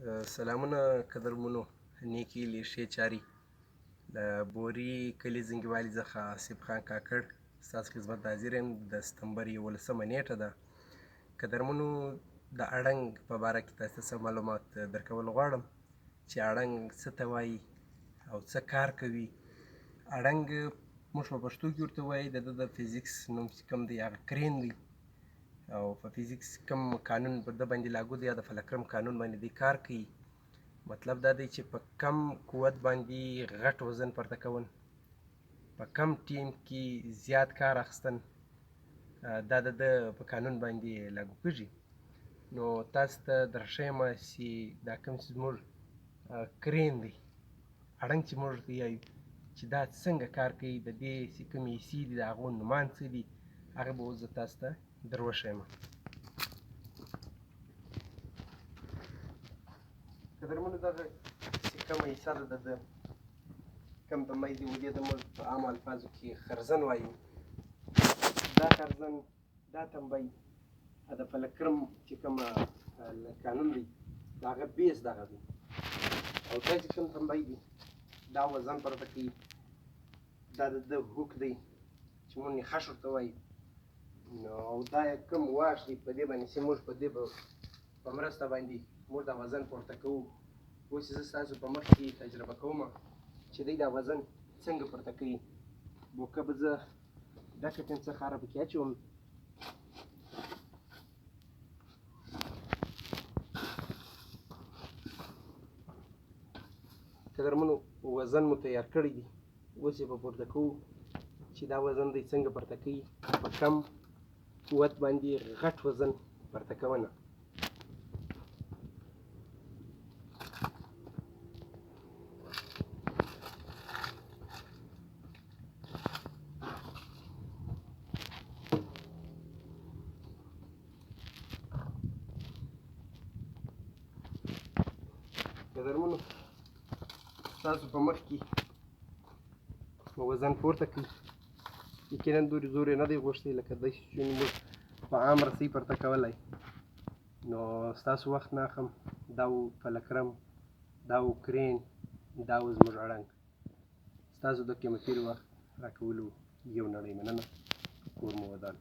سلامونه قدرمنو، نیکې هیلې، ښې چارې. له بوري کلي زنګیوالي څخه آصف خان کاکړ ستاسو خدمت ته حاضر یم. د ستمبر 11 نیټه ده. قدرمنو، د اړنګ په باره کې تاسو ته څه معلومات درکول غواړم چې اړنګ څه ته وایي او څه کار کوي. اړنګ موږ په پښتو کې ورته وایي، د ده د فزیکس نوم چې کوم دی هغه کرین دی، او په فزیکس کوم قانون پر ده باندې لاګو دی، یا د فلکرم قانون باندې دی کار کوي. مطلب دا دی چې په کم قوت باندې غټ وزن پرته کول، په کم ټیم کې زیات کار اخیستل، دا د ده په قانون باندې لاګو کېږي. نو تاسو ته درښیم چې دا کوم چې زموږ کرین دی، اړنګ چې موږ ورته یایو، چې دا څنګه کار کوي، د دې چې کومې حصې دي د هغو نومان څه دي، هغه به اوس زه تاسو ته در وښیم. قدرمنو، دغه چې کومه حصه ده د ده کوم د مې دی، ودې ته موږ په عامو الفاظو کې خرزن وایو. دا خرزن، دا تنبی د فلکرم چې کومه قانون دی د هغه بیس دغه دی، او دا چې کوم تنبی دی دا وزن پرته کوي. دا د ده هوک دی چې موږ یې خش ورته وایو. نو او دا یې کوم واش دی، په دې باندې چې موږ په دې په مرسته باندې موږ دا وزن پورته کوو. اوس زه ستاسو په مخ کې تجربه کوم چې دی دا وزن څنګه پورته کوي. بوکه به زه ډکه کړم، څه خاوره پکې اچوم. قدرمنو، وزن مو تیار کړی دی، اوس یې په پورته کوو چې دا وزن دی څنګه پورته کوي، په کم قوت باندې غټ وزن پورته کونه. قدرمنو، ستاسو په مخ کې په وزن پورته کوي. یقینا دومره زور یې نه دی غوښتی لکه داسې چې موږ په عام رسۍ پورته کولی. نو ستاسو وخت نه اخلم. دا و فلکرم، دا و کرین، دا و زموږ اړنګ. ستاسو د قیمتي وخت راکولو یو نړۍ مننه. کور مو ودان.